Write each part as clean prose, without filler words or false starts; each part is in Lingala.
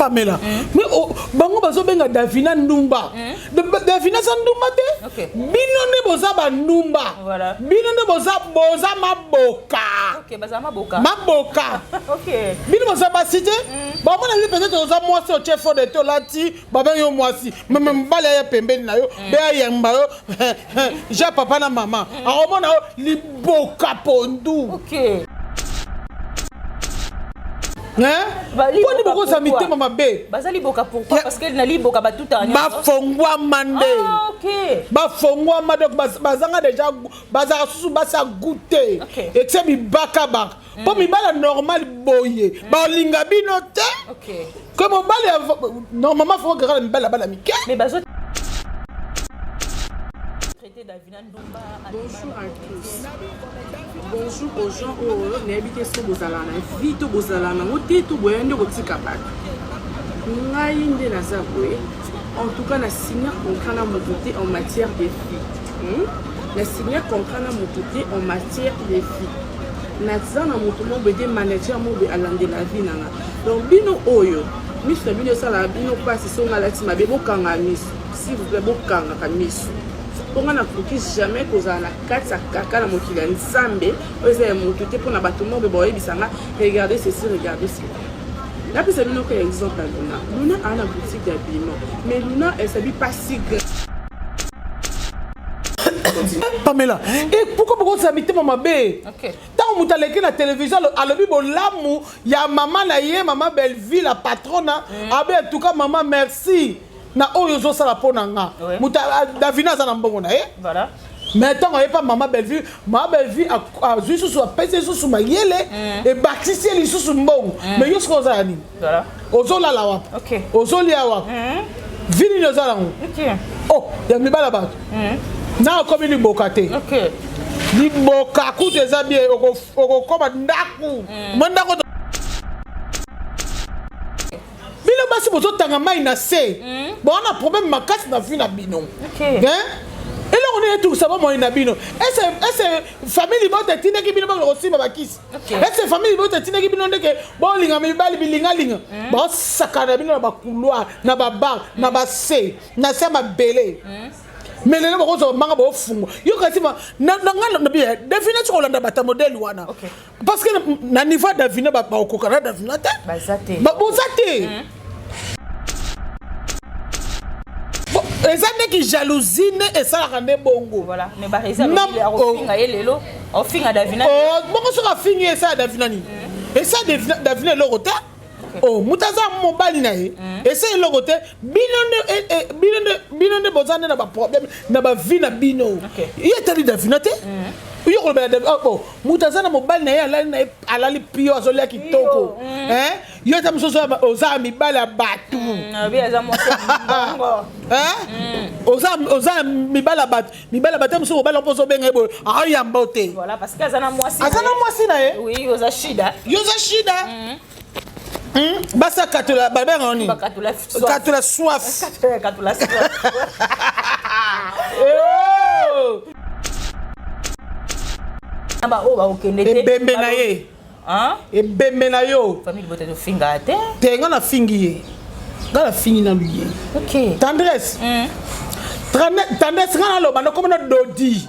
Pamela, mais oh, bango bazobenga Davina ndumba. Davina aza ndumba te. Bino nde boza bandumba. Bino nde boza boza maboka. Ok, baza maboka. Maboka. Bino boza basi te. Bamona bino peut-être oza mwasi, otie fond de teint, olati, babengi yo mwasi. Mais mobali aya pembeni na yo, be ayamba yo ja papa na mama, akomona yo liboka pondu. Hein? Poni bokozala mitema mabe. Baza liboka pourquoi? Parce que na liboka batutaka nyonso. Bafongwama nde. Ah, ok. Bafongwama donc bazanga déjà, bazalaka susu basi ya goût te. Etie bibakabaka. Mpo mibali ya normal boye balinga bino te. Ke mobali ya normalement faut kaka na mibali ya bana mike. Mais bazo traiter Davina ndumba. Bonjour à tous. Bonjour aux gens oyo nayebi te soki bozala na vie to bozala nango te to boya nde kotika bato. Ngai nde naza boye. En tout cas, na signer contrat na moto te en matière de vie. Na signer contrat na moto te en matière de vie. Naza na moto moko boye te, manager moko boye alandela vie na nga. Donc bino oyo miso na bino esalaka bino mpasi soki ngai alati mabe, bokanga miso. S'il vous plaît, bokangaka miso. Mpo ngai nakoki jamais kozala na kati ya kaka na mokili ya Nzambe oyo eza ya motu te, mpona bato moko boye baoyebisa nga regardez ceci, regardez cela. Napesa bino ka exemple ya Luna. Luna a na boutique d'habillement, mais Luna elle s'habille pas si grand. Pamela, et pourquoi bokozala mitema mabe? Ntango moto aleki na télévision, alobi bolamu ya mama na ye, mama Belleville, la patronne, abe en tout cas mama merci na oyo ozosala mpo na nga. Moto Davina aza na mbongo na ye. Mais ntango aye pa mama Belleville, mama Belleville azwi susu, apesi ye susu mayele, ebakisi ye lisusu mbongo. Mais yo soki ozala nini? Ozolala wapi? Ozolia wapi? Vie nini oza nango? Oh, ya mibala bato. Na okomi liboka te. Liboka kutu eza bien, okokoma ndako. Mwa ndako bino basi bozotanga mai na se, boza na problème makasi na vie na bino. Hein? Eloko nini etukisa bomoi na bino? Ese famille libota etindaki bino bakende kosimba bakisi? Ese famille libota etindaki bino ndeke bolinga mibali bilingalinga? Baosakana na bino na bacouloir, na babar, na base na se ya mabele. Mais lelo bakozwa bamanga baofungwa yo kasi na nga na bien Davina ti kolanda bato ya modèle wana. Parce que na niveau ya Davina, bakokoka na Davina te. Baza te. Boza te. Bon, eza ndeki jalousie nde esalaka nde bongo. Voilà, mais Barezi alobi akofinga ye lelo, akofinga Davina. Oh, bongo soki afingi ye, esala Davina nini? Esala Davina eloko te. Oh, moto aza mobali na ye, esa eloko te. Bino nde bino nde boza nde na baproblème na bavie na bino. Ye etali Davina te. Yo kolobela Davina, oh, bon, moto aza na mobali na ye, alali na ye, alali pio, azolia kitoko. Hein? Yo ata mosusu oza ya mibali ya bato. Alobi aza mwasi ya mbongo. Hein? Oza ya mibali ya bato, mibali ya bato mosusu, mobali mpo ozobenga ye boye, aoyamba yo te. Voilà, parce que aza na mwasi Aza na na ye. Mwasi na ye. Oui, oza shida. Yo oza shida. Basi akatola, babengaka nini? Bakatola soif. Katola soif. Katola soif. Oh! Na ba oyo bakokende te. Ebembe na ye. Hein? Ebembe na yo. Famille libota tofinga te. Te, nga nafingi ye, nga nafingi nanu ye. Tendresse. Tendresse, nga naloba nakoma na dodi.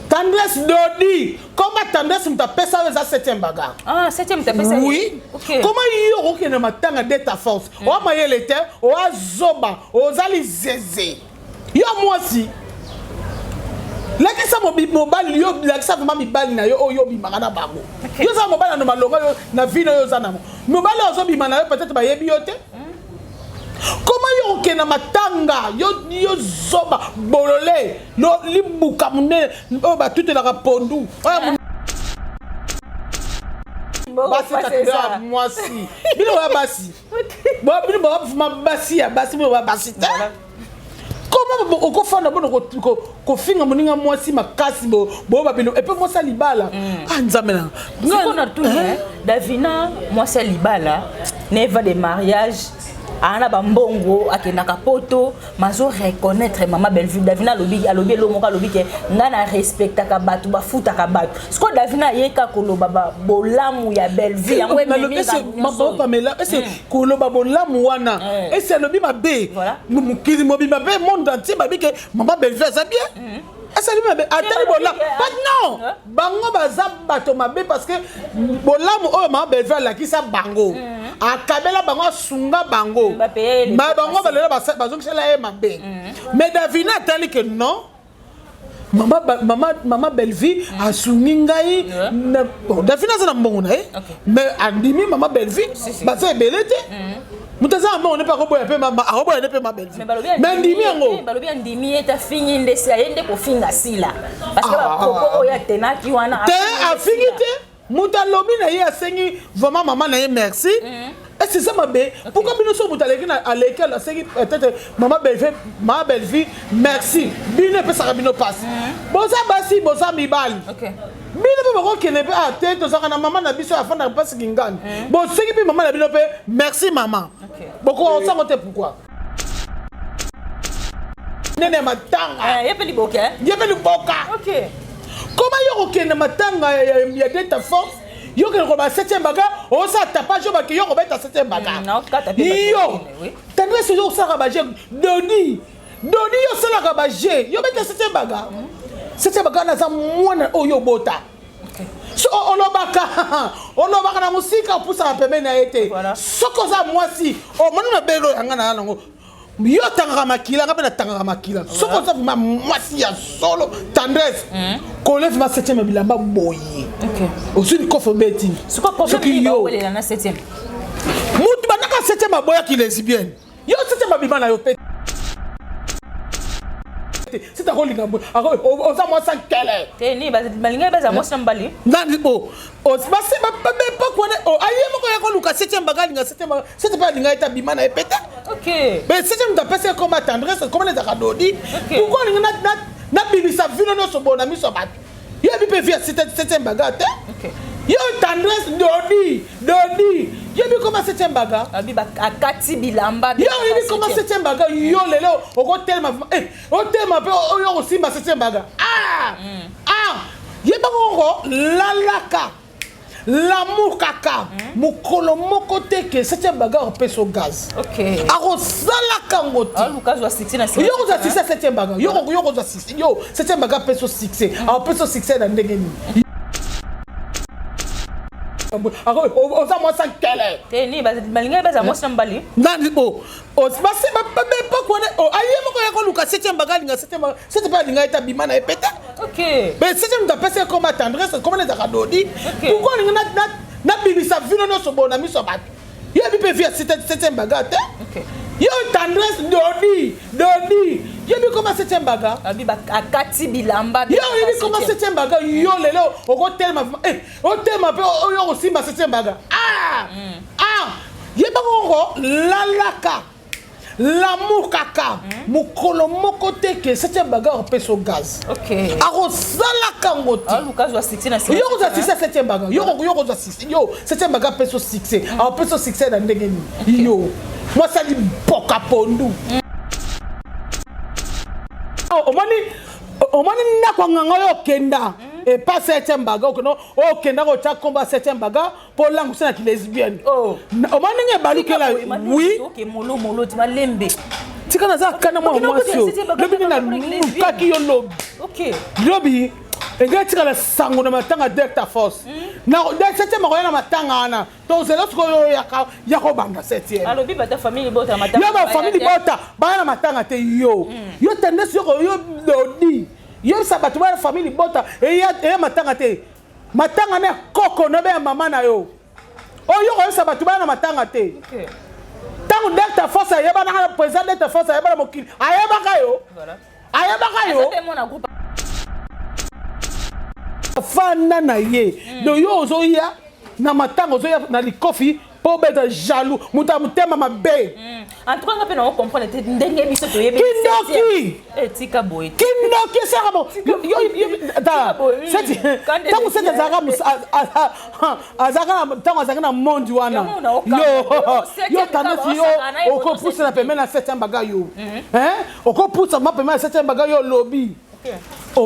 Tendresse dodi, koma Tendresse, moto apesa oyo eza septième bagarre. Ah, septième tapesa. Oui. Comment yo okokende matanga de ta force? Oa mayele te, oa zoba, oza lizeze. Yo mwasi, lakisa mobali yo, lakisa vraiment mibali na yo oyo obimaka na bango. Yo oza mobali na malonga, yo na vie na yo oza nango, mobali oyo ozobima na yo, peut-être bayebi yo te. Comment yo okende na matanga? Yo zoba, bolole, libuka monene oyo batutelaka pondu oyo basi katola mwasi. Bino oya basi, bino bafuma basi ya basi, bino basi te. Comment okofanda bona kofinga moninga mwasi makasi boyo babino epe mwasi ya libala? Ah, Nzambe na Sikoyo natuni, Davina mwasi ya libala, neva de mariage. Aa na bambongo, akendaka poto, mazo reconnaître mama Bellevue. Davina alobi, alobi elo moko, alobi ke ngai na respectaka bato, bafutaka bato. Sikoyo Davina ayeka koloba bolamu ya Bellevue, yango ememi. Pamela, ese koloba bolamu wana, ese alobi mabe? Mokili mobimba mpe monde entier babi ke mama Bellevue aza bien. Ese alobi mabe? Atali bolamu, non, bango baza bato mabe, parce que bolamu oyo mama Bellevue alakisa bango, akabela bango, asunga bango, ma bango balelo bazongisela ye mabe. Mais Davina atali ke non, mama, mama, mama Bellevue asungi ngai. Bon, Davina aza na mbongo na ye, mais andimi mama Bellevue. Baza ebele te. Moto aza na mbongo ne mpe akoboya mpe akoboya ne mpe ma Bellevue, mais andimi yango. Balobi andimi ye te, afingi nde aye nde kofinga Sila, parce que bapropos oyo atenaki wana. Te, afingi te. Moto alobi na ye, asengi vraiment mama na ye merci. Est-ce eza mabe? Pourquoi bino so moto aleki na aleki, asengi peut-être mama Bellevue, mama Bellevue merci, bino epesaka bino mpasi? Boza basi, boza mibali, bino mpe bokokende mpe a te. Tozalaka na mama na biso, afandaka mpasi kingani, bosengi mpe mama na bino mpe merci mama, bokosango te. Pourquoi nene ya matanga? Ye mpe liboka. Ye mpe liboka. Koma yo kokende matanga ya Deta Force, yo kende koloba septième bagarre, osala tapage, oyo bake yo kobeta septième bagarre. Yo Tendresse, ozo kosalaka bajeu. Dodi, Dodi, yo osalaka bajeu, yo beta septième bagarre. Septième bagarre naza mwana oyo obota. So olobaka, olobaka na mosika, opusaka pembeni na ye te. Soki oza mwasi, omoni mabele oyo yanga na yango, yo otangaka makila, nga mpe natangaka makila. Soki oza vraiment mwasi ya solo, Tendresse, kole vraiment septième bilamba boye, ozwi likofi, obeti. Soki yo mutu bandaka septième aboyaki lesbienne, yo septième abima na yo pe te. Sita kolinga oza mwasi nkele. Balingai baza mwasi na mobali. Nani bo basi baepoke wana, aye moko ya koluka septième bagarre, alinga septième bagarre, septième mpe alinga ete abima na ye pe te. Mais septième moto apesi ye koma Tendresse, koma ezalaka Dodi. Pourquoi olingi nabimisa vino nyonso boye na miso ya bato? Yebi mpe vie ya septième bagarre te. Yo Tendresse, Dodi, Dodi, yebi koma septième bagarre. Akati bilamba. Yo oyebi koma septième bagarre. Yo lelo okotelema, otelema mpe oyo kosimba septième bagarre. Ah ah, yeba koko lalaka l'amour kaka mokolo moko te ke septième bagarre opesa gaz, akosalaka yango te. Yo kozwa succès septième bagarre, yo kozwa succès, yo septième bagarre apesa succès, apesa succès na ndenge nini? Oza mwasi nkele. Balingai baza mwasi na mobali. Nani bo basi baepoke wana, aye moko ya koluka septième bagarre, alinga septième bagarre, septième mpe alinga ete abima na ye pe te. Mais septième moto apesi ye koma Tendresse, koma ezalaka Dodi. Pourquoi olingi nabimisa vino nyonso boye na miso ya bato? Yebi mpe vie ya septième bagarre te. Yo Tendresse, Dodi, Dodi, yebi koma septième bagarre. Akati bilamba. Yo oyebi koma septième bagarre. Yo lelo okotelema, otelema mpe oyo kosimba septième bagarre. Ah ah, yeba koko lalaka l'amour kaka mokolo moko te ke septième bagarre opesa gaz, akosalaka yango te. Yo kozwa succès septième bagarre, yo kozwa succès, yo septième bagarre apesa succès, apesa succès na ndenge nini? Yo mwasi ali boka pondu, omoni, omoni ndako ya nganga oyo okenda epa septième bagarre, okenda, okenda kotya komba septième bagarre mpo olangusa na kilesbienne. Omoni ndenge ebalukela? Oui. Molomolo ti malembe. Tika, naza kana mwana mwasi oyo. Lobi nde nalukaki yo, lobi lobi engai tikala sango na matanga Delta Force na septième akoya na matanga wana. Tozela sikoyo ya kobanda septième. Alobi bata famille libota matanga. Yo bafamille libota baya na matanga te. Yo, yo Tendresse, yo, yo Dodi, yebisa bato baya famille libota eya matanga te. Matanga na koko na be ya mama na yo oyo koyebisa bato baya na matanga te. Ntango Delta Force ayebanaka, président Delta Force ayebana mokili, ayebaka yo, ayebaka yo, fanda na ye. Donc yo ozoya na matanga, ozoya na likofi. Mpo obeta jaloux, moto ya motema mabe. En tout cas, nga mpe nango comprendre te ndenge biso toyebi. Kindoki! Etika boye. Kindoki esaka bo ntango seti azalaka, azalaka ntango azalaki na monde wana, yo tandesi, yo okopusa na pembeni na septième baga, yo okopusa ma pembeni na septième baga, yo olobi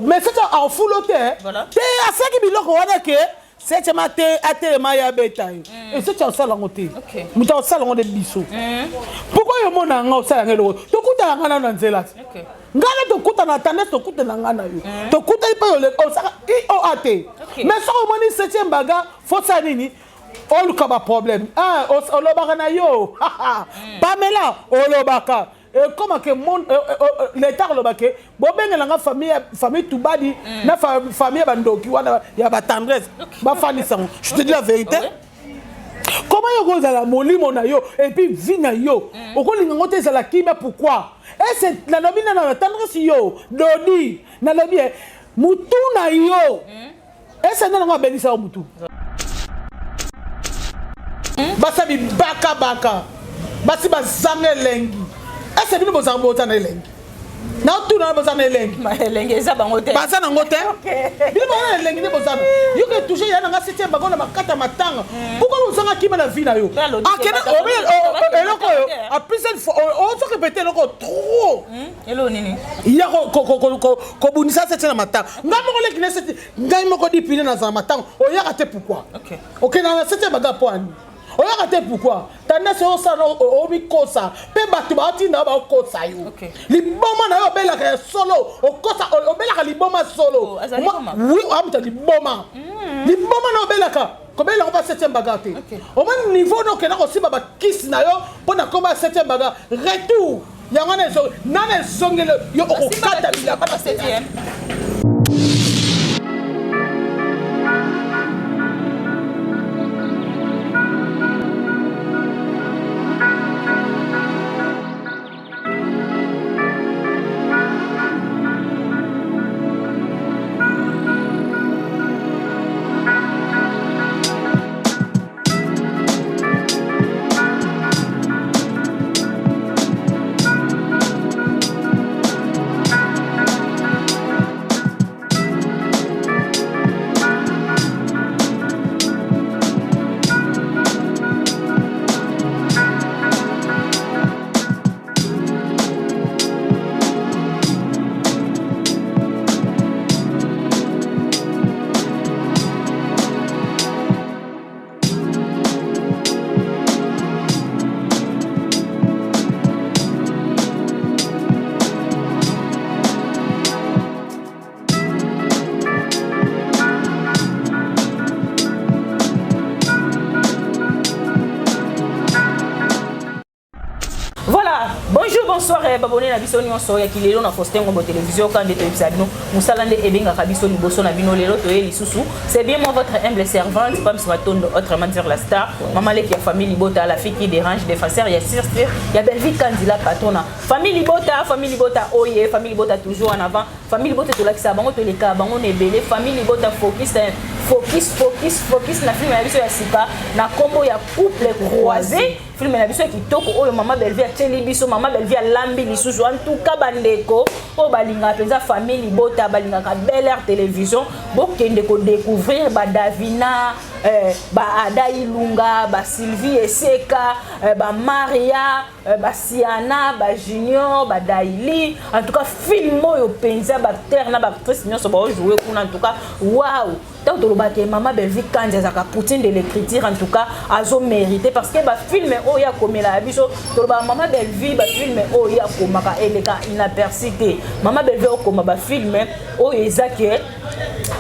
mais septième aofulo te te, asalaki biloko wana ke septième ate atelema, ye abeta ye. Eseti osala yango te, moto akosala yango nde biso. Pourquoi yo mona yanga osala yango eloko? Tokutana nga nano na nzela te, ngai na tokutana tendance, tokutana nga na yo, tokutani mpe osaka ioa te. Mais soki omoni septième baga, fosala nini? Oluka baproblème. Olobaka na yo Pamela, olobaka ekoma ke l'état aloba ke bobengelanga famille Tubadi na famille ya bandoki wana ya batendresse, bafandisa yango. Je te dis la vérité, comment yo kozala molimo na yo et puis vie na yo okolinga ngo te ezala kimia? Pourquoi ese nalobi nana na tendresse, yo dodi, nalobi mutu na yo ese nde nango abelisa yo mutu. Basa bibakabaka, basi bazanga elengi. Ese bino bozala boza na elengi? Natuna, boza na elengi? Elengi eza bango te. Baza nango te. Bino baza na elengi nde bozana yo ke touche ya nanga septième bango na makata matanga. Pourquoi bozanga kima na vie na yo? Akende eloko oyo apres ozo répéter eloko trop. Eloko nini? Ya kobundisa septième na matanga. Ngai moko leki na seti, ngai moko dipine nazala matanga, oyaka te. Pourquoi okendaka na septième baga? Po ani oyaka te? Pourquoi tendance osala omikosa mpe bato baotinda yo, baokosa yo liboma na yo, obelaka ya solo, okosa, obelaka liboma solo. Oui, amuta liboma, liboma na obelaka kobela yango mpa septième baga te. Omoni niveau na okenda kosimba bakisi na yo mpo na komba ya septième baga, retour yango wana nana ezongeli yo, okokata bilamba na septième. Voilà, bonjour, bonsoir, babone na biso nyonso ya kilelo na Faustin Ngombo Télévision. Quand nde toyebisa bino, mosala nde ebengaka biso liboso na bino. Lelo toye lisusu, c'est bien moi, votre humble servante, Pams Matondo, autrement dire la star, maman leki ya famille Libota, la fille qui dérange, défenseur ya Sir Sir, ya Bellevue Kandila patrona. Famille Libota, famille Libota oye, famille Libota toujours en avant. Famille Libota tolakisa bango, toleka bango na ebele. Famille Libota focus, focus, focus, focus na film ya biso ya sika na kombo ya Couple Croisé, film na biso ya kitoko oyo mama Bellevue atieli biso. Mama Bellevue alambi lisusu. En tout cas, bandeko oyo balingaka mpenza famille Libota, balingaka Bel Air Télévision, bokende kodécouvrir badavina, baada Ilunga, basylvie Eseka, bamaria, basiana, bajunior, badaili. En tout cas, film oyo mpenza baacteur na baactrice nyonso baojoue kuna, en tout cas wow. Ntango tolobaka mama Bellevue Kanzi azalaka poutine de l'écriture, en tout cas azomérite, parce que bafilm oyo akomela ya biso, tolobaka mama Bellevue, bafilm oyo akomaka eleka inaperçu te. Mama Bellevue okoma bafilm oyo eza ke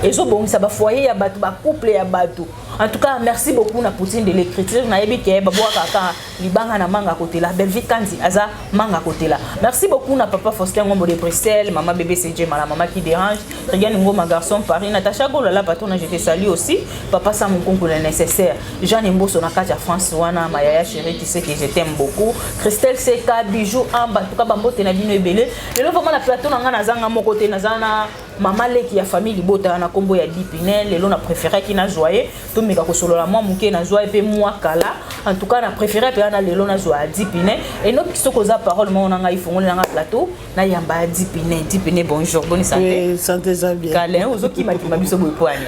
ezobongisa bafoyer ya bato, bacouple ya bato. En tout cas, merci beaucoup na poutine de l'écriture. Nayebi ke babwaka kaka libanga na manga kotela, Bellevue Kanzi aza manga kotela. Merci beaucoup na papa Faustin Ngombo de Bruxelles, mama BBCJ mala, mama qui dérange, Regan Ngoma, garçon Paris, Natacha Gola la patronne, je te salue aussi. Papa Sam Nkunku, le nécessaire, Jeanne Mboso na kati ya France wana, ma yaya chérie, tu sais que je t'aime beaucoup, Christelle Seka, Bijou Amba. En tout cas, bambote na bino ebele. Lelo vraiment na plateau na nga nazanga moko te, naza na mama leki ya famille Libota na nkombo ya Dipinel. Lelo na préféraki nazwa ye, tomeka kosolola mwa moke. Nazwa ye mpe mwa kala. En tout cas, na préféré mpe wana lelo nazwa Adipine. Enoki, soki oza parole moko na ngai, fongoli nanga plateau, nayamba Adipine. Dipine, bonjour, boni santé? Oui, santé eza bien. Kalin ozokima-kima biso boye poani?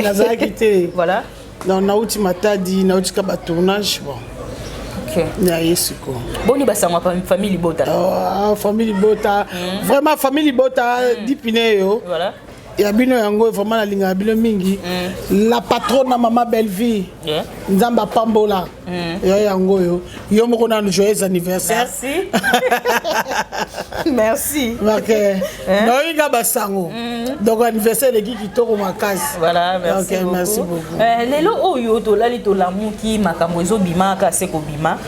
Nazalaki te. Voilà. Donc nauti Matadi, nauti ka batournage, bon. Naye sikoyo. Boni basango famille libota? Oh, famille libota, vraiment famille libota, Dipine yo. Voilà. Ya bino yango, vraiment nalingaka bino mingi. La patronne na mama Belleville, Nzambe apambola yo. Yango oyo yo moko nanu, joyeux anniversaire. Merci, merci. Ok, naoyinga basango, donc anniversaire eleki kitoko makasi. Voilà, merci. Ok, beaucoup. Merci beaucoup. Lelo oyo tolali, tolamuki, makambo ezobima kaka se kobima.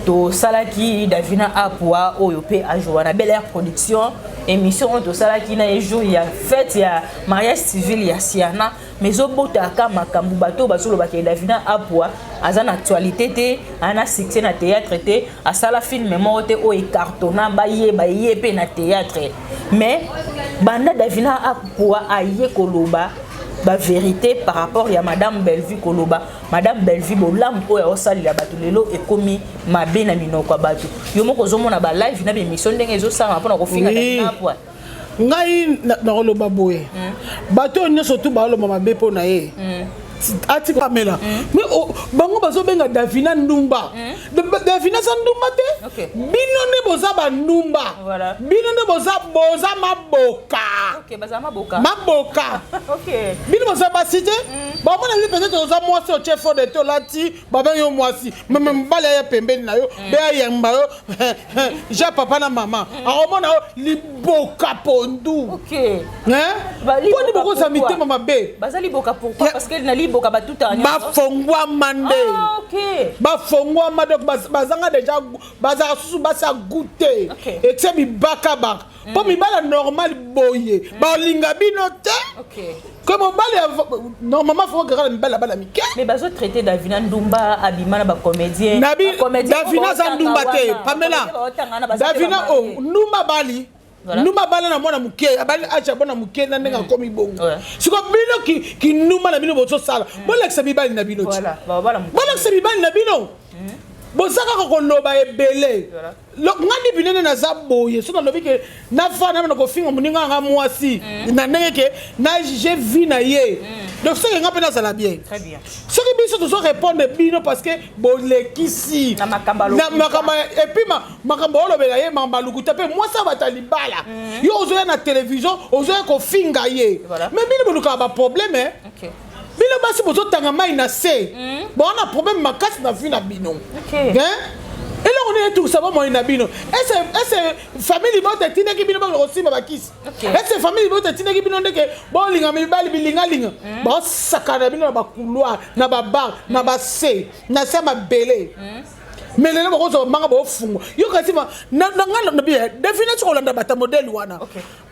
Tosalaki Davina Apua oyo mpe ajoua na Bel Air Production, émission oyo tosalaki na ye jour ya fête ya mariage civil ya Siana, mais ezobotaka makambo. Bato oyo bazolobaka Davina Apua aza na actualité te, aza na succès na théâtre te, asala film moko te oyo ecartonna, bayeba ye mpe na théâtre. Mais banda Davina Apua aye koloba bavérité par rapport ya madame Bellevue, koloba madame Bellevue bolamu oyo aosalela bato, lelo ekomi mabe na minoko ya bato. Yo moko ozomona balive na bémission ndenge ezosalama mpona kofinga Davina Apua. Ngai nakoloba boye: bato oyo nyonso tu baoloba mabe mpo na ye, atika Pamela. Mais bango bazobenga Davina ndumba. Davina aza ndumba te. Bino nde boza bandumba. Bino nde boza maboka. Ok, baza maboka. Maboka. Bino boza basi te. Bamona bino, peut-être oza mwasi, otie fond de teint, olati, babengi yo mwasi. Même mobali aya pembeni na yo, be ayamba yo ja papa na mama, akomona yo liboka pondu. Mponi bokozwa Liboka? mitema mabe. Baza liboka pourquoi? Parce que na liboka batutaka nyonso. Bafongwama nde. Ah, ok. Bafongwama, donc bazanga déjà, bazalaka susu basi ya goût te. Etie mibakabaka mpo mibala normal boye balinga bino te. Ke mobali normalement faut kaka na mibali ya bana mike. Mais bazotraite Davina ndumba, abima na bacomédien. Nabi Davina aza ndumba te, Pamela. Davina o ndumba bali. Ndumba bala na mwana moke, abali age ya mwana moke na ndenge akomi bongo. Siko bino kindumba na bino bozosala, bolakisa mibali na bino ti. Voilà, babala moke. Bolakisa mibali na bino, boza kaka koloba ebele. Nga ndi binene naza boye, so nalobi ke nafanda na kofinga moninga nanga mwasi na ndenge ke na juge vie na ye, donc soki nga mpe nazala bien. Très bien. Soki biso tozo répondre bino parce que bolekisi. Na makambo ya na lokuta. Makambo et puis makambo olobela ye, makambo ya lokuta mpe mwasi ya bato ya libala, yo ozoya na télévision, ozoya kofinga ye. Mais bino bolukaka baproblème. Bino basi bozotanga mai na se, boza na problème makasi na vie na bino. Hein? Eloko nini etukisa bomoi na bino? Ese famille libota etindaki bino bakende kosimba bakisi? Ese famille libota etindaki bino ndeke bolinga mibali bilingalinga, baosakana na bino na bacouloir, na babar, na base na se ya mabele? Mais lelo bakozwa bamanga, baofungwa yo kasi na nga na bi Davina ti kolanda bato ya modèle wana,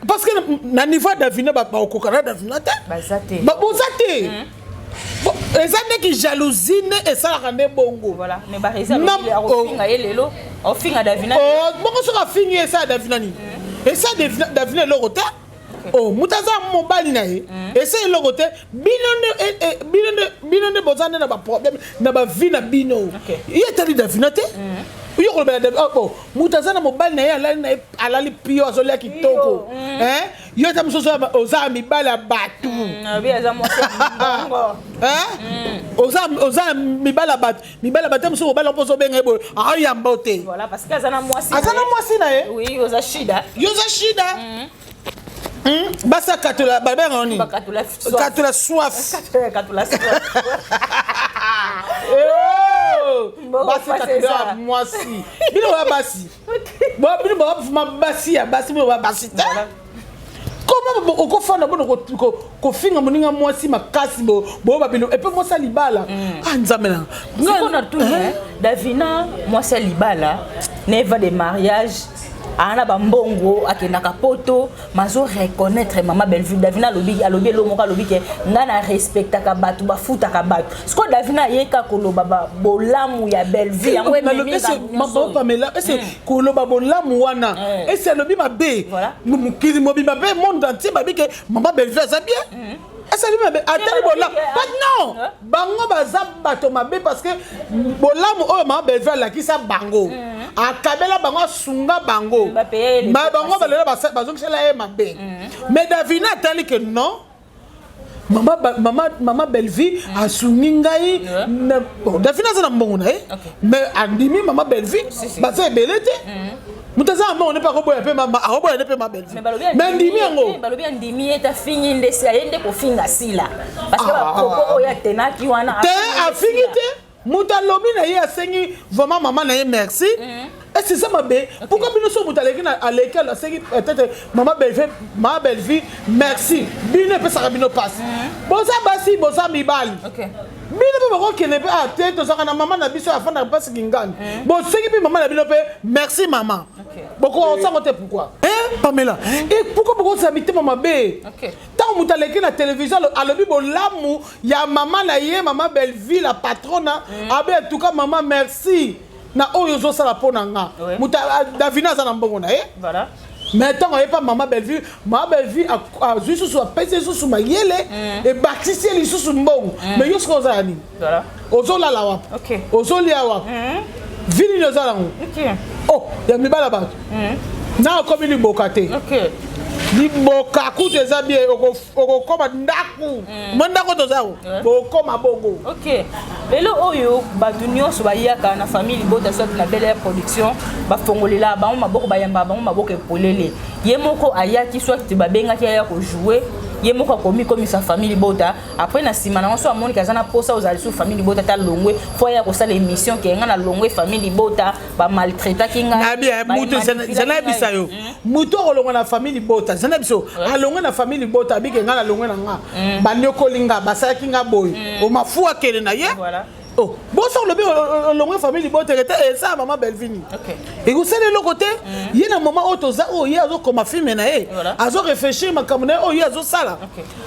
parce que na niveau ya Davina, bakokoka na Davina te. Baza te. Boza te. Eza ndeki jalousie nde esalaka nde bongo. Voilà, mais bareza akofinga ye lelo, akofinga Davina. Oh, bongo soki afingi ye, esala Davina nini? Esala Davina eloko te. Oh, moto aza mobali na ye, esa eloko te. Bino nde bino nde boza nde na baproblème na bavie na bino. Ye etali Davina te. Yo kolobela Davina, oh, bon, moto aza na mobali na ye, alali na ye, alali pio, azolia kitoko. Hein? Yo ata mosusu oza ya mibali ya bato. Abi aza mwasi ya mbongo. Hein? Oza na mibali ya bato, mibali ya bato mosusu, mobali mpo ozobenga ye boye, aoyamba te. Voilà, parce que aza na mwasi. Aza na mwasi na ye. Oui, oza shida. Yo oza shida. Basi akatola, babengaka nini? Bakatola soif. Katola soif. Katola soif. Oh! Basi katola mwasi, bino baya basi, bino bafuma basi ya basi, bino baya basi te. Comment okofanda bona kofinga moninga mwasi makasi boyoba bino epe mwasi ya libala? Ah, Nzambe nanga. Sikoyo natuni, Davina mwasi ya libala, neva de mariage, aa na bambongo, akendaka poto, mazo reconnaître mama Bellevue. Davina alobi elo moko, alobi ke ngai na respectaka bato bafutaka bato. Sikoyo Davina ayeka koloba bolamu ya Bellevue, yango ememi nyonso oyo. Pamela, ese koloba bolamu wana, ese alobi mabe? Mokili mobimba mpe monde entier babi ke mama Bellevue aza bien. Esali mabe, atali bolamu. Non, bango baza bato mabe, parce que bolamu oyo mama Bellevue alakisa bango, akabela bango, asunga bango, ma bango balelo bazongisela ye mabe. Mais Davina atali ke non, mama Bellevue asungi ngai. Bon, Davina aza na mbongo na ye, mais andimi mama Bellevue, baza ebele te. Moto aza na mbongo ne mpe akoboya mpe akoboya ne mpe ma Bellevue, mais andimi yango. Balobi andimi ye te, afingi nde, aye nde kofinga Sila, parce que bapropos oyo atenaki wana. Te, afingi te. Moto alobi na ye, asengi vraiment mama na ye merci. Est-ce eza mabe? Pourquoi bino so moto aleki aleki, asengi peut-être mama Bellevue, mama Bellevue merci, bino epesaka bino mpasi? Boza basi, boza mibali, bino mpe bakokende mpe a te. Tozalaka na mama na biso, afandaka mpasi kingani, bosengi mpe mama na bino mpe merci mama, bokosango te. Pourquoi, Pamela? Et pourquoi bokozala mitema mabe? Ntango moto aleki na télévision, alobi bolamu ya mama na ye, mama Bellevue la patrona, abe en tout cas mama merci na oyo ozosala mpo na nga. Moto Davina aza na mbongo na ye, mais ntango aye pa mama Bellevue, mama Bellevue azwi susu, apesi ye susu mayele, ebakisi ye lisusu mbongo. Mais yo soki oza ya nini? Ozolala wapi? Ozolia wapi? Vi nini oza nango? Oh, ya mibala bato na okomi liboka te. Liboka kutu eza bien, okokoma ndako mo ndako toza bokoma bongo. Ok, lelo oyo bato nyonso bayaka na famille libota, soit na Belle Air Production, bafongolela bango maboko, bayambaka bango maboko epolele. Ye moko ayaki, soit babengaki aya kojouer, ye moko akomi komisa famille libota. Après, na nsima nango, so amoniki aza na posa ozala lisusu famille libota, ata longwe, fo aya kosala émission ke nga na longwe famille libota, bamaltraitaki. Ngai nayebisa yo, motu akolongwa na famille libota, zana biso alongwe na famille libota, abike ngai nalongwe na nga, banyokoli nga, basalaki nga boye, omafu akende na ye. Oh, boso olobi olongwe famille libota te, eza mama Belvini ekosala eloko te. Ye na mama oyo toza oyo, ye azokoma film na ye, azoréfléchir makambo na ye oyo ye azosala,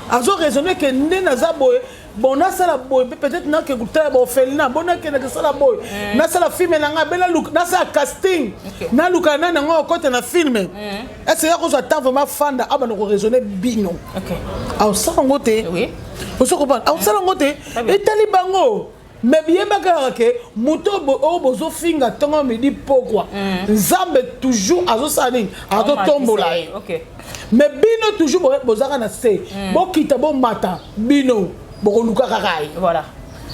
azoraisonner ke nde naza boye, bon, nasala boye mpe peut-être nake kotala baorphelinat, bon, nakende kosala boye, nasala film na ngai, be nasala casting, naluka nani yango akota na film. Ese ya kozwa temps vraiment fanda, abanda koraisonner bino, aosala yango te. Ozo comprendre? Aosala yango te, etali bango. Mais biyebaka kaka ke moto oyo bozofinga ntongo, midi, pokwa, Nzambe toujours azosala nini? Azotombola ye. Mais bino toujours bozaka na se, bokita, bomata, bino bokoluka kaka ye. Voilà,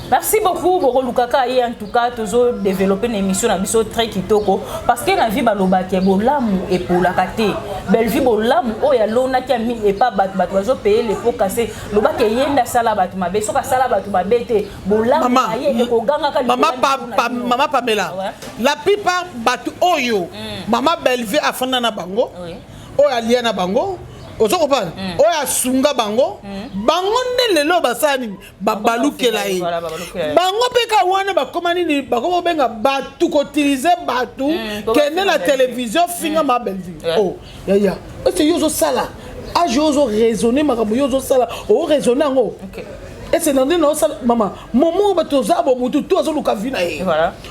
merci beaucoup. Bokolukaka ye. En tout cas, tozo développer na émission na biso très kitoko, parce que na vie balobaki bolamu epolaka te. Bellevue, bolamu oyo alonaki epa bato, bato bazopaye lepo kase. Lobaki ye nde asala bato mabe. Soki asala bato mabe te, bolamu na ye ekogangaka. Mama Pamela, la plupart bato oyo mama Bellevue afanda na bango, oyo alia na bango, ozo comprendre, oyo asunga bango, bango nde lelo basala nini? Babalukela ye. Bango mpe ka wana bakóma nini? Bakóma kobenga bato, koutiliser bato, kende na télévision, finga ma Bellevue. Oh yaya, ese yo ozosala age, yo ozoraisonner makambo yo ozosala, oraisonner yango ese na nde naosala mama momo. Bato oza bo, motu tu azoluka vie na ye.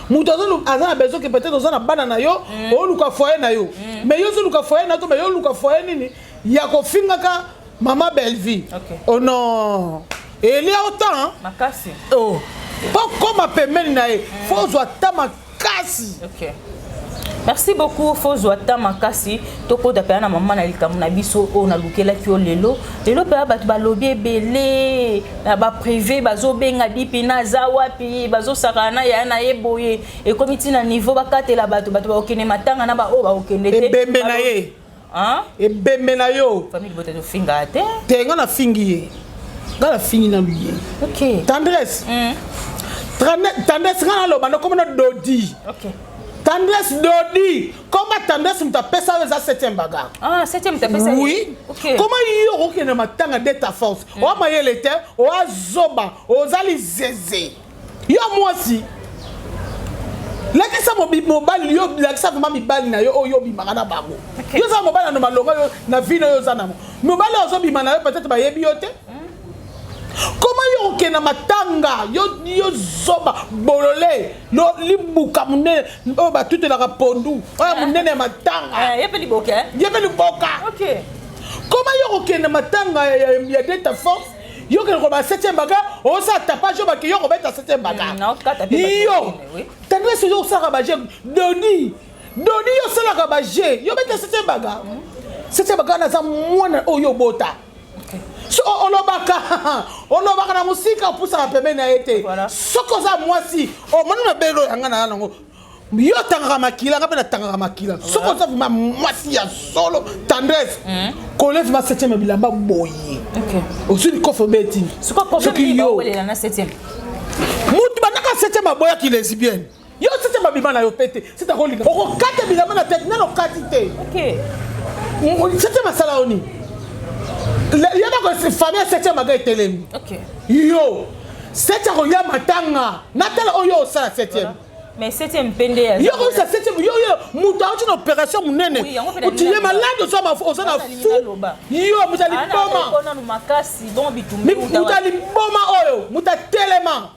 Moto aza na besoin ke peut-être oza na bana na yo, oluka foyer na yo, mais yo ozoluka foyer na yo to, mais yo oluka foyer nini ya kofingaka mama Bellevue? Oh non, elia autant. Makasi. Oh, mpo koma pembeni na ye, fo ozwa ta makasi. Okay. Merci beaucoup. Fozwa ta makasi. Tokota mpenza na mama na likambo na biso oyo nalukelaki yo lelo. Lelo mpenza bato balobi ebele na baprivé, bazobenga Dipina aza wapi, bazosakana na yaya na ye boye, ekomi ntina niveau bakatela bato, bato bakokende matanga na baoyo bakokende te. Ebembe na ye, ebembe na yo. Famille libota tofinga te. Te, nga nafingi ye, nga nafingi nanu ye. Tendresse, Tendresse, nga naloba nakomona Dodi. Tendresse Dodi, koma Tendresse, moto apesa oyo eza septième bagarre. Ah, septième moto apesa. Oui. Koma yo okokende matanga de ta force, oa mayele te, oa zoba, oza lizeze. Yo mwasi, lakisa mobali yo, lakisa vraiment mibali na yo oyo obimaka na bango. Yo oza mobali na malonga, yo na vie na yo oza nango, mobali oyo ozobima na yo, peut-être bayebi yo te. Koma yo okende matanga, yo, yo zoba, bolole, libuka monene oyo batutelaka pondu, oyo monene ya matanga. Ye mpe liboka. Ye mpe liboka. Koma yo kokende matanga ya Deta Force? Yo kende koloba septième bagarre, osala tapage, yo bake yo kobeta septième bagarre. Yo Tendresse, ozo osalaka bajeu. Dodi, Dodi, yo osalaka bajeu, yo beta septième bagarre. Septième bagarre naza mwana oyo obota. So olobaka na mosika, opusaka pembeni na ye te. Soki oza mwasi, omoni mabele oyo yanga na yango, yo otangaka makila, nga mpe natangaka makila. Soki oza vraiment mwasi ya solo, Tendresse, kole vraiment septième bilamba boye, ozwi likofi, obeti. Soki yo mutu bandaka septième aboyaki lesbienne, yo septième abima na yo pe te. Sita kolinga okokata bilamba na tete nano okati te. Septième asala yo nini? Yebako famille ya septième aga etelemi. Yo septième akoya matanga, natala oyo osala septième. Mais septième mpe nde Yo koyebisa septième, yo moto auti na opération monene, otiye malade, oza na fou. Yo moto ya liboma, moto ya liboma oyo, moto atelema.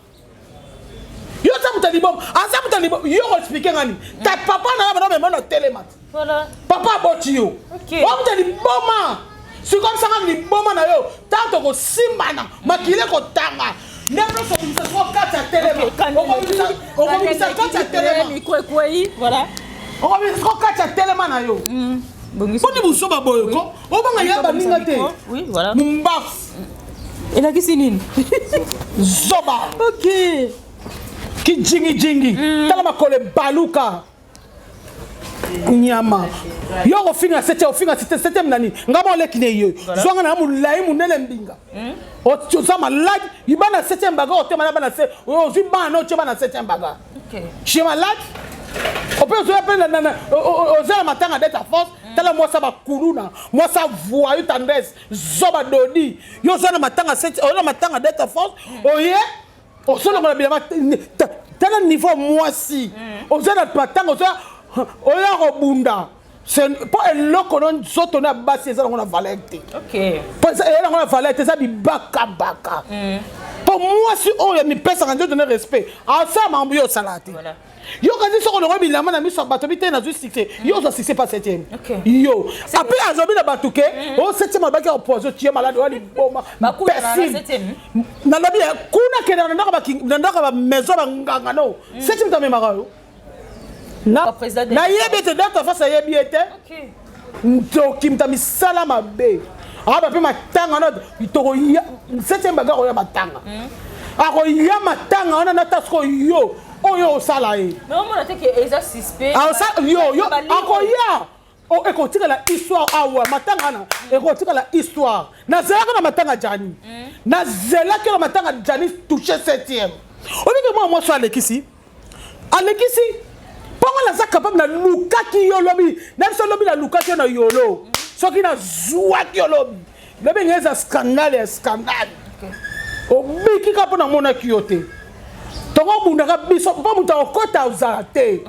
Yo oza moto ya liboma, aza moto ya liboma. Yo koexpliquer ngani ta papa na yo bana mema na telema te. Papa aboti yo oyo moto ya liboma. Sikomisanga liboma na yo, tanto tokosimbana, makili ekotanga nde place obimisa siko kati ya telema, okobimisa kati ya telema, okobimisa siko kati ya telema na yo. Mponi busoba boye ko obanga ya baninga te, mumbafu. Elakisi nini? Zoba. Kijingijingi, tala makolo ebaluka, nyama. Yo kofinga septième, ofinga septième nani? Nga mo oleki ne yo zwanga na molai monene mbinga, oza malade. Bana septième baga otema na bana se ozwi bana na otie bana septième baga chez malade. Ope ozoya mpe oza na matanga dete force. Tala mwasa bakuluna, mwasa voyou, Tendresse zoba dodi. Yo oza na matanga, oza na matanga dete force, oye osolongola bilamba. Tala niveau mwasi, oza na matanga, oza oya kobunda mpo eloko no nzoto na basi eza nango na valeur te, mpo eza nango na valeur te, eza bibakabaka. Mpo mwasi oyo mipesaka nzoto na respect asala makambo yo osala te. Yo kasi soki olongo bilamba na miso ya bato bi te, nazwi succès. Yo ozwa succès pa septième. Yo apres azobi na bato ke o septième alobaki apoison tie malade oya liboma. Nalobi kuna kende na ndako ya bamaison banganga no septième tamemaka yo. Nayebi ete data face ayebi ye te. Ndoki, muta misala mabe, aba mpe matanga wana tokoya. Septième baga koya matanga, akoya matanga wana nata sikoyo yo oyo osala ye. Yo akoya, ekotikala histoire awa. Matanga wana ekotikala histoire. Nazelaki na matanga Jani, nazelaki na matanga Jani touche septième. Obiki mwana mwasi alekisi, alekisi mpongo. Naza capable, nalukaki yo lobi na biso lobi, nalukaki yo na yolo. Soki nazwaki yo lobi, lobi ngai eza scandale ya scandale. Obiki kaka mpo namonaki yo te. Tokobundaka biso mpo moto akokɔta ozala te.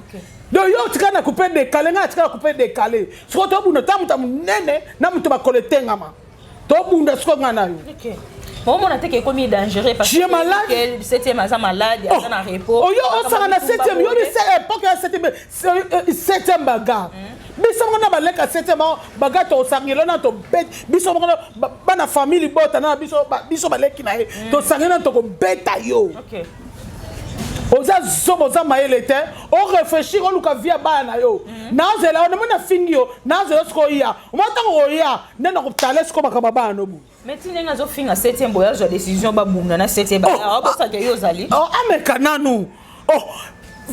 Donc yo otikala na coupe décalé, ngai natikala na coupe décalé. Sikoyo tobunda ta moto ya monene na moto bakolo etengama, tobunda sikoyo ngai na yo. Omona te ke ekomi dangereux parce que malade. Septième aza malade, aza na repos. Oyo osaka na septième, yo bi époque ya septième, septième bagarre, biso moko na baleka septième bagarre, tosangela na tobeti biso moko bana famille libota na biso, biso baleki na ye, tosangeli na tokobeta yo. Oza zoba, oza mayele te. Oréfléchir, oluka vie ya bana na yo. Nazela yo, namoni nafingi yo, nazela sikoyo oya. Omoi ntango oya nde nakotala sikoyo makambo ya bana no boye. Mais ti ndenge azofinga septième boye, azwa décision babunda na septième, abosaka yo ozali. Ameka nanu. Oh,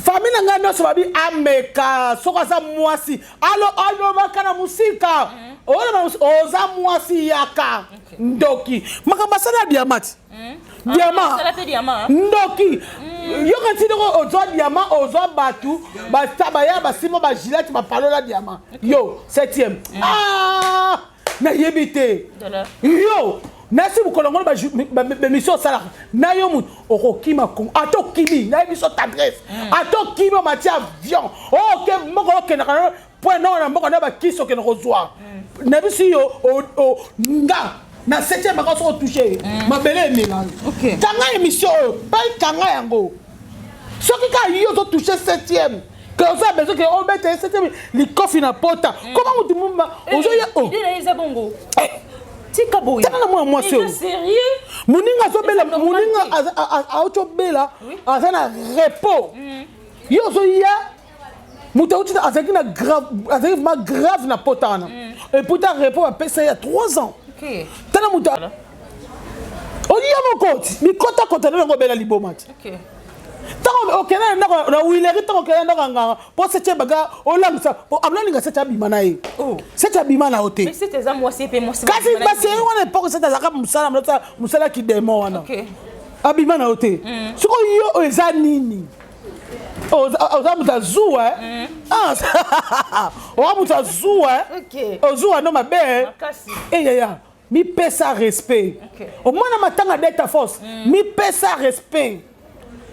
famille na ngai nyonso babi ameka. Soki aza mwasi, alobaka na mosika, oza mwasi, yaka. Ndoki, makambo asala ya diamant, diamant. Ndoki, yoka ntina ozwa diamant, ozwa bato baya basima bagilete bapalola diamant. Yo septième, ah, nayebi te. Yo nasi mokolo ngo baémission osalaka na yo, motu okokima Kongo. Ata okimi, nayebi so Tendresse, ata okimi, omati avion, oke mboka okendaka point noko na mboka na bakisi okende kozwa na biso. Yo nga na septième baka soki otouche mabele emela yo. Kanga émission oyo mpe kanga yango. Soki kaka yo ozotouche septième, ke oza besoin ke obeta ye septième likofi na pota, koma motu mumba ozoya. Eza bongo. Tika boye. Tala na mwana mwasi oyo. Sérieux? Moninga azobela, moninga auti obela, aza na repos. Yo ozoya, moto auti azalaki na grave, azalaki vraiment grave na pota wana. Et pourtant repos bapesa ye ya 3 ans. Tala moto oya moko ti mikotakota nde yango obela liboma ti. Ntango okende na ndako na wileri, ntango okende na ndako ya nganga mpo seti baga olangisa po amnalinga seti abima na ye, seti abima na yo te. Kasi baseri wana epoke seti azalaka mosala mosala kidemo wana abima na yo te. Sikoyo yo oyo eza nini? Oza moto azuwa, oza moto azuwa, ozuwa no mabe. Eyaya, mipesa respect. Omwana matanga Delta Force, mipesa respect.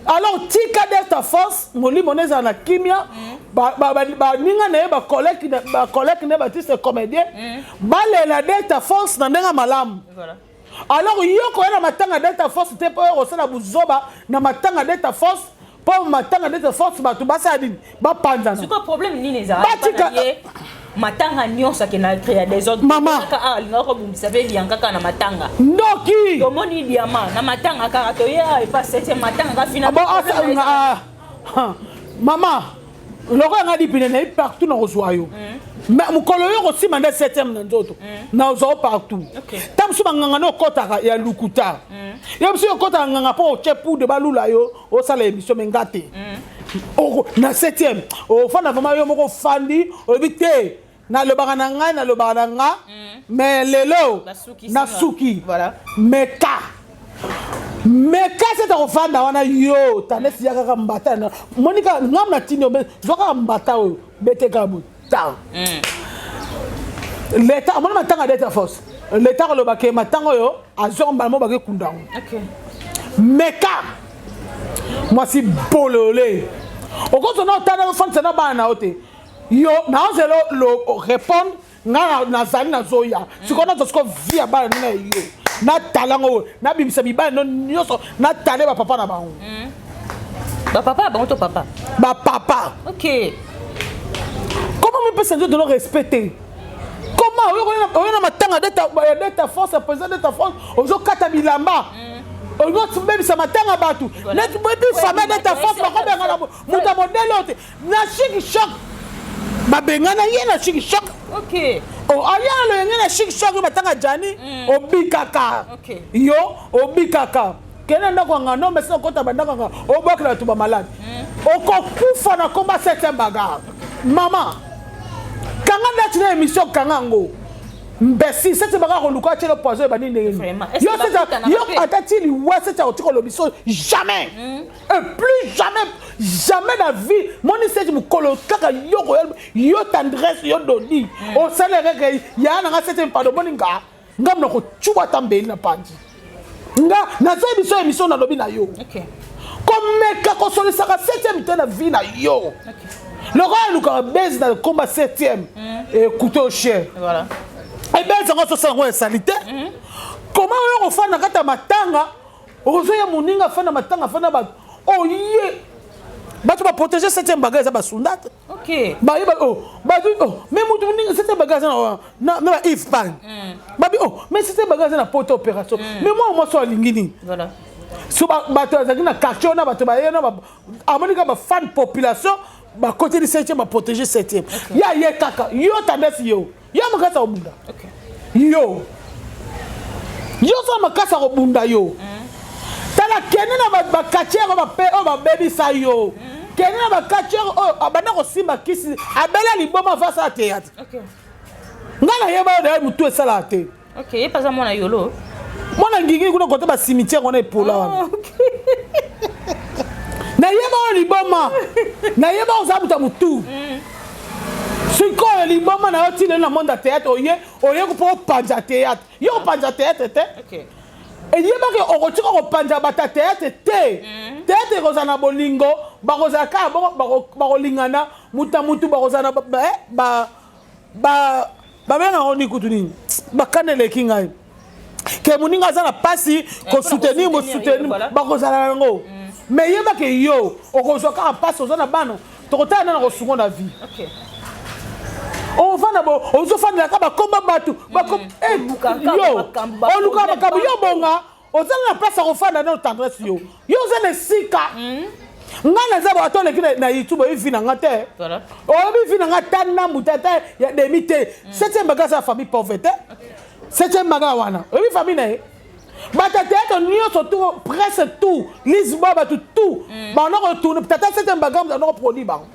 Alors tika Delta Force, molimo na ezala na kimia. Baninga na ye, bacollègue na ye baartiste comédien, balela Delta Force na ndenge malamu. Alors yo koya na matanga Delta Force te mpo oyo kosala buzoba na matanga Delta Force, mpo matanga Delta Force bato basala nini? Bapanzana. Sikoyo problème nini ezalaka ye matanga nyonso akenda créa désordre? Mama. Kaka alingaka kobundisa mpe lianga kaka na matanga. Ndoki. Tomoni diama na matanga kaka, toya epa septième matanga kaka fina. Bon, mama, lokola nga dipine nayebi partout na kozwa yo, mais mokolo yo kosima nde septième na nzoto nazwa yo partout. Ta mosusu banganga nde okɔtaka ya lukuta yo, mosusu okɔtaka nganga mpo otie poudre, balula yo, osala émission. Me nga te na septième ofanda vraiment yo moko, ofandi, olobi te nalobaka na ngai, nalobaka na nga, mais lelo nasuki. Meka, meka seta kofanda wana yo tandesi ya kaka mbata monika ngam na tindi, zwa kaka mbata oyo bete kaka boye ta leta amoni matanga Delta Force, leta koloba ke matanga oyo azwaka mbala moko bakekunda yango. Meka, mwasi bolole, okozona otala ofandisa na bana na yo te. Yo naozela répondre nga nazali nazoya sikoyo, nazwa sikoyo vie ya bana nina yo, natala yango oyo, nabimisa mibali no nyonso, natale bapapa na bango. Bapapa ya bango to papa? Bapapa. Comment mipesa nzoto no respect te? Comment oyo na matanga ya Delta Force, ya président Delta Force, ozokata bilamba, olingi obebisa matanga bato neti epi famille Delta Force bakobengana moto ya modele oyo te na Chic Choc, babengana ye na Chic Choc. Aya na loyenge na Chic Choc, batanga jani obikaka yo, obikaka kende ndako yanga no mesi okota bandako yanga, obwakela bato bamalade, okokufa na komba septième bagarre. Mama, kanga date na émission, kanga yango. Mbesi septième bagarre koluka atiela poison ebandi ndenge nini? Yo ata ti liwa seti akotika olobi so jamais et plus jamais, jamais na vie. Moni seti mokolo kaka yo koya, yo Tendresse, yo Dodi, osala kaka ya nanga septième pardon. Moni nga nga mna kocuba ata mbeli na panzi nga nazali biso émission, nalobi na yo komeka kosolisaka septième te na vie na yo. Lokola alukaka base na komba septième ekute cher ebese yango asosala yango esali te. Koma oyo kofanda kati ya matanga, okozoya moninga afanda matanga, afanda bato oye, bato baprotege septième bagarre eza basunda te. Bayeba bato mais motu moninga septième bagarre aza na ba Yves Pan babi oh, mais septième bagarre aza na poto opération, mais mwana mwasi oyo alingi nini? So bato azalaki na quartier wana, bato baye na amoni kaka bafan, population bakoteli septième, baprotege septième ya ye kaka. Yo Tendresse, yo yo makasi akobunda yo, yo oza makasi akobunda yo. Tala, kende na baquartier oyo babebisa yo, kende na baquartier oyo abanda kosimba kisi, abela liboma, ava asala théâtre. Ngai nayeba oyo naye motu esalaka te. Ye mpe aza mwana yolo. Mwana ngingi kuna kote bacimetière wana epola wana. Nayeba oyo liboma, nayeba oza moto ya motu. Sikoyo liboma na yo ti lelo na monde ya théâtre, oye oye mpo opanza théâtre, yo kopanza théâtre te. Eyebaki okotika kopanza bato ya théâtre te. Théâtre ekozala na bolingo, bakozala kaka bongo, bakolingana mutu na mutu, bakozala na babengaka nini kutu nini, bakanda eleki ngai ke moninga aza na mpasi kosoutenir, mosoutenir, bakozala yango. Mais yebake yo okozwa kaka mpasi, oza na bana, tokotala nde na kosungo na vie. Ovanda bo ozofandelaka bakomba bato eh, yo oluka makambo yo bonga oza na place ya kofanda na tendresse yo yo oza na esika mm. ngai naza bato oleki na youtube oyebi vi na nga te oyebi vi na nga ta ndambu te ata ya demi te mm. septième baga aza famille pauvre te septième baga wana oyebi famille na ye bato ya théâtre nyonso tout presque tout lisboa bato tout mm. banda kotourne tata septième baga banda koproduit bango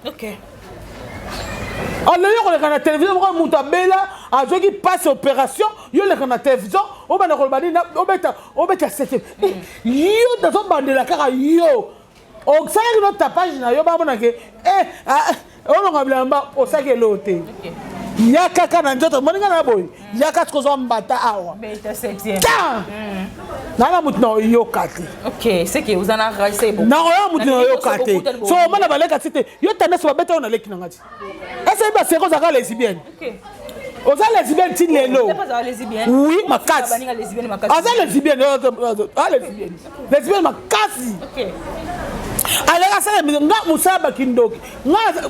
aloyo koleka na télévision moko moto abela azwaki mpasi opération yo oleka na télévision obanda koloba nini obeta obeta septième eh, yo nazobandela kaka yo osalaki no tapage na yo bamonake eh, ah, olonga bilamba osalaki eloo te ya kaka na nzoto omoni nga na boye yaka sikoyo ozwa mbata awa ta naa na motu na oyoka te nakoya motu na oyoka te so omona baleka ti te yo tendance babeta oyo naleki na nga ti ese baseko ozalaka lesbienne oza lesbienne ti lelo oui makasi aza lesbienne aza lesbienne lesbienne makasi aleka asala nga mosala bakindoki nga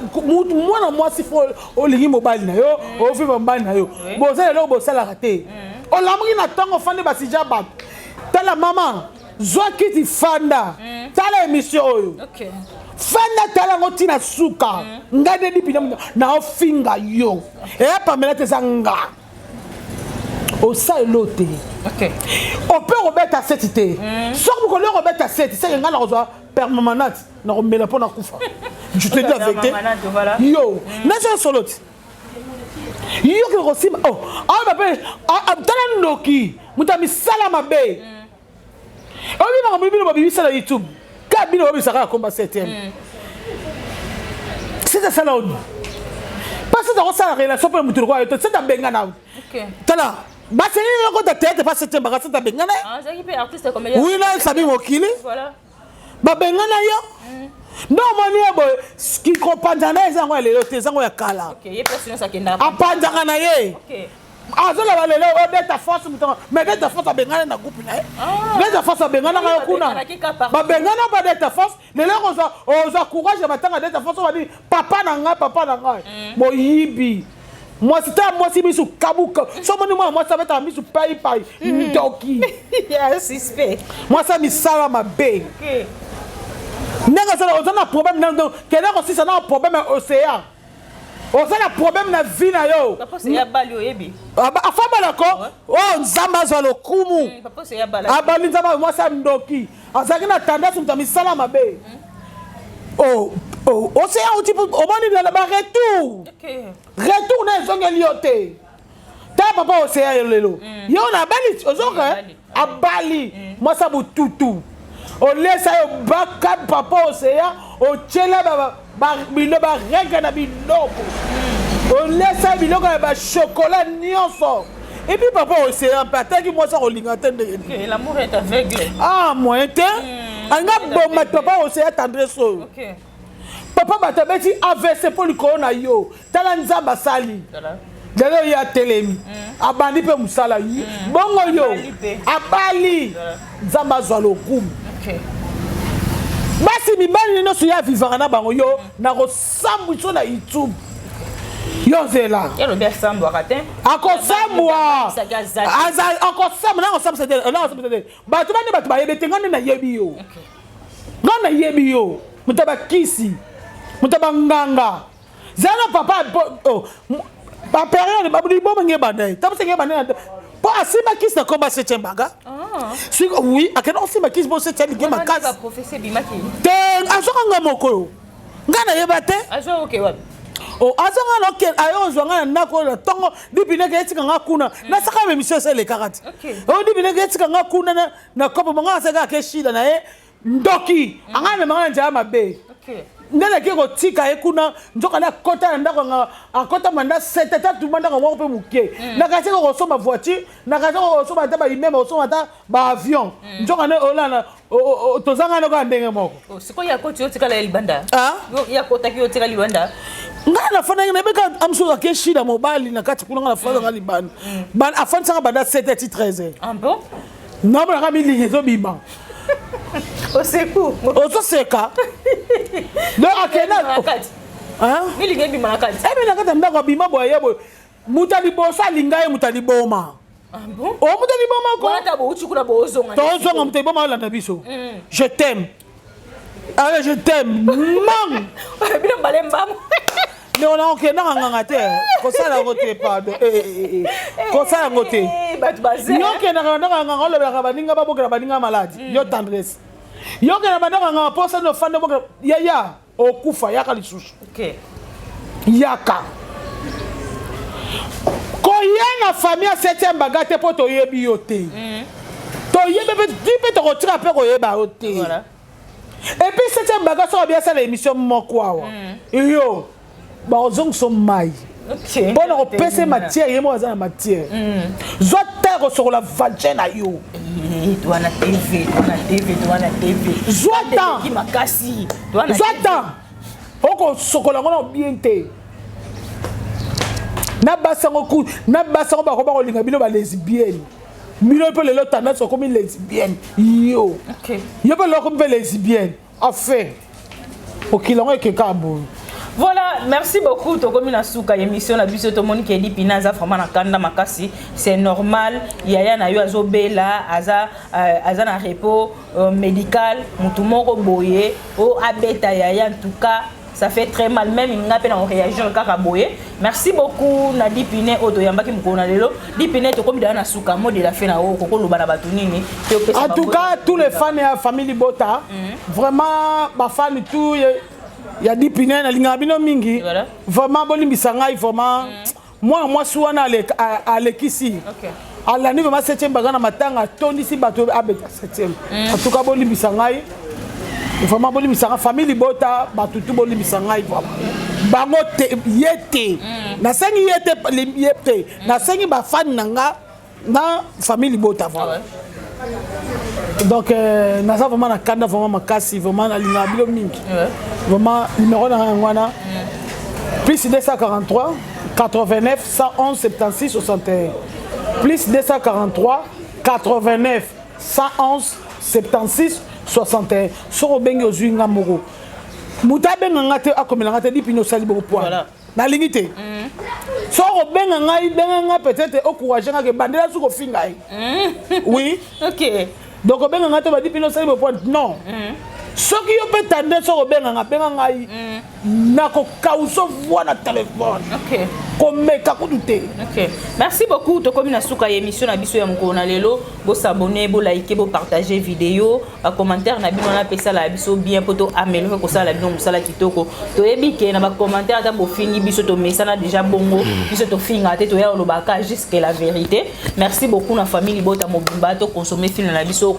mwana mwasi fo olingi mobali na yo oviva mobali na yo boza eloko bosalaka te mm. olamuki na ntongo ofandi basija bato tala mama zwa kiti fanda mm. tala émission oyo fanda tala yango ntina suka mm. ngai nde dipina naofinga yo eya pamela te eza nga osalelo te ope kobeta seti te soki mokolo okobeta seti seke ngai nakozwa permanente nakomela mpo nakufa je te dis la vérité yo naza solo ti yo kende kosimba oh, awa bape tala ndoki moto ya misala mabe mm. oyebi makambo bino babimisa na youtube ka bino babisaka ya komba 7 mm. sete asala oni mpa sete akosala relation mpo na moto lokola yo te sete abengana tala basengi yo kota théâtre pa sete mbaka sete abengana ah, oui na sabi mokili babengana yo mm. nde omoni ye boye kikopanza na ye eza yango ya lelo te eza yango ya kala apanzaka na ye azoloba lelo obeta force moto mais beta force abengana na groupe na ye ah. beta force abenganaka yo kuna babengana ba beta force lelo kozwa ozwa courage ya matanga beta force obadi papa na ngai papa na ngai mm. moyibi mwasi ta mwasi misu kabuka so omoni mwana mwasi abetaka misu paipai mm. ndoki mwasi ya misala mabe ndenge oza na problème kende kosisa na problème ya océan oza na problème na vie na yo afabalako o oh, nzambe azwa lokumu mm, abali nzambe mwasi ya ndoki azalaki na tendance moto ya misala mabe mm. oh, oh, oseya uti omoni ba retour retour na ezongeli yo te ta papa oseya yo lelo mm. yo na abali ozoka abali mwasi ya bututu olesa yo baka papa oseya otyela bino baregle na biloko olesa biloko ya bachokola nyonso epuis papa oseya mpe ataki mwasi akolinga te ndenge ah moyen te hmm. alinga boma papa oseya tendresse oyo papa bato abeti avc mpo likolo na yo tala nzambe asali lelo ye atelemi mm. abandi mpe mosala mm. bongo yo abali nzambe azwa lokumu basi mibali nyonso ye avivaka na bango yo mm. nakosambwiso na youtube yo nzela akosambwa akosambwa nakosambwisa te bato bande bato bayebi te ngai nde nayebi yo ngai nayebi yo moto ya bakisi moto ya banganga zala na papa oh, baperiode liboma nge ebanda ye ntango nge ebanda mpo asimba kisi na komba septième baga ah. siko oui akenda kosimba kisi mpo septième lige makasi te azwaka nga moko oyo ngai nayeba te oh, azwanga na oke aye ozwa ngai na ndako oyo na ntongo dipineke etika nga kuna mm. nasaka bemission esi elekaka te oyo oh, dipineke etika nga kuna na kopo bango asaka ake shida na ye ndoki mm. anga amemanga na nzela mabe nde nake kotika ye kuna nzoka nde akota na ndako yanga akota manda sete ata tuma ndako moko mpe moke mm. nakasi kosomba voiture nakasi kosomba ata baimeme kosomba ata baavion mm. nzoka nde olana tozanga noko ya ndenge moko oh, sikoyo akoti otikala ye libanda ah? ye akotaki otika libanda ngai nafandaki nayebeka amisusu ake shida mobali na kati kuna ngai nafandaka libanda afandisaka banda 7 ti 13 ah namonaka milingi ezobima oseku ozoseka donc akenda Milinga ebima na kati. Ebima na kati ya ndako, abima boye, ye boye, moto ya liboso alinga ye, moto ya liboma. Ah bon? O moto ya liboma ko. Wana ta bouti kuna, bozonga. Tozonga, moto ya liboma olanda biso. Je t'aime, allez, je t'aime, mang. Bino mbale mbango. Mais on a okendaka nganga te, kosala yango te, pardon. Kosala yango te. Bato baze. Yo okendaka ndako ya nganga, olobelaka baninga, babokela baninga maladi. Yo Tendresse, yo okenda bandako ya nganga mposa nini? Ofandi, obokela yaya, okufa. Yaka lisusu. Yaka koya na famille ya septième baga te, mpo toyebi yo te. Toyebi mpe ti mpe tokotika mpe koyeba yo te. Et puis septième baga, soki abi asala émission moko awa, yo bakozongisa mai mpona kopesa matière. Ye moko aza na matière. Zwa ta kosokola vagin na yo. Towana TV, towana TV, towana TV. Zwa temps. Makasi. Zwa temps okosokola yango na bien te. Na basi yango ku na basi yango bakoba kolinga bino balesbienne. Bino mpe lelo tendance okomi lesbienne yo. Yo mpe lelo okomi mpe lesbienne. Enfin, mokili yango ekeka boye. Voilà, merci beaucoup. Tokomi na suka émission na biso. Tomoni ke Dipina aza vraiment na kanda makasi. C'est normal. Yaya na yo azobela, aza na repos médical. Mutu moko boye, o abeta yaya, en tout cas ça fait très mal. Même nga pe na réagir kaka boye. Merci beaucoup na Dipine oyo toyambaki mokolo na lelo. Dipine, tokomi daa na suka. Mot de la fin na oyo kokoloba na bato nini? En tout cas, tous les fans ya famille Libota, vraiment bafani tout ya Dipine, nalingaka bino mingi. Vraiment bolimbisa ngai. Vraiment mwana mwasi wana alekisi, alandi vraiment septième baga na matanga, atondisi bato, abeta septième. En tout cas bolimbisa ngai, vraiment bolimbisa ngai. Famille Libota, bato tu bolimbisa ngai vraiment. Bango te, ye te, nasengi ye te, ye te, nasengi bafani na nga na famille Libota. Voilà, donc naza vraiment na kanda vraiment makasi. Vraiment nalingaka bino mingi. Vraiment numéro na ngai yango wana: +243 89 111 76 61, +243 89 111 76 61. Soki obengi, ozwi nga moko. Moto abenga nga te, akomela nga te: "Dipini, osali bongo poine." Nalingi te. Soki obenga ngai, benga ngai peut-être encourage nga ke bandela soki ofinga ye, oui. Donc obenga ngai te badi pino osali bo point, non. Soki yo mpe tande, soki obenga nga, benga ngai, nakokausa voix na telefone. Komeka kutu te. Ok, merci beaucoup. Tokomi na suka ya émission na biso ya mokolo na lelo. Bosabonner, bolike, bopartage vidéo. Bacommentaire na bino wana mpe esala biso bien mpo to améliorer kosala bino mosala kitoko. Toyebi ke na bacommentaire, ata bofingi biso, tomesana déjà bongo. Biso tofingaka te, toya olobaka jusque la vérité. Merci beaucoup na famille Libota mobimba. Toconsommer film na biso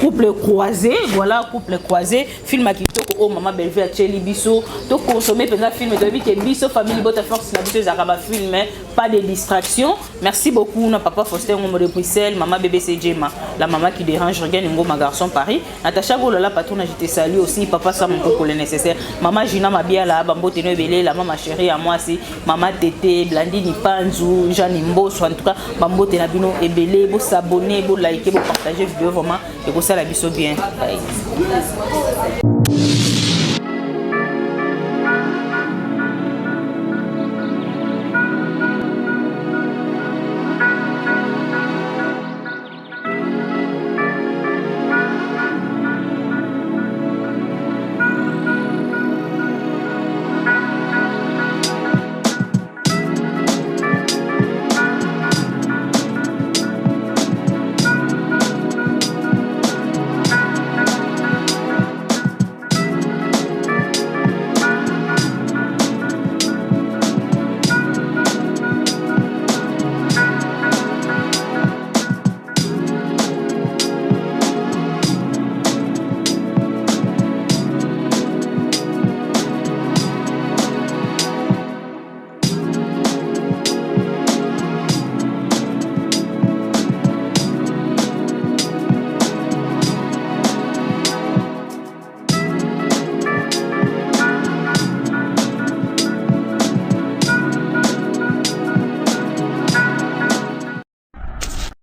Couple croisé. Voilà, Couple croisé, film ya kitoko oyo mama Bellevue atieli biso. Toconsommer mpenza film. Toyebi ke biso famille Libota, force na biso ezalaka bafilm, pas de distraction. Merci beaucoup na papa Faustin Ngomo de Bruxelles, mama BBC Jema, la maman qui dérange, Regan Ngoma, garçon Paris, Natacha Golola, patron, je te salue aussi. Papa Sam pour le nécessaire, maman Gina Mabiala, bambo teno ebele, la maman chérie à moi si maman Tété Blandini Panzu, Jeanne Mboso. En tout cas bambote na bino ebele. Bo s'abonner, bo liker, bo partager vidéo, vraiment et ça la biso bien. Bye.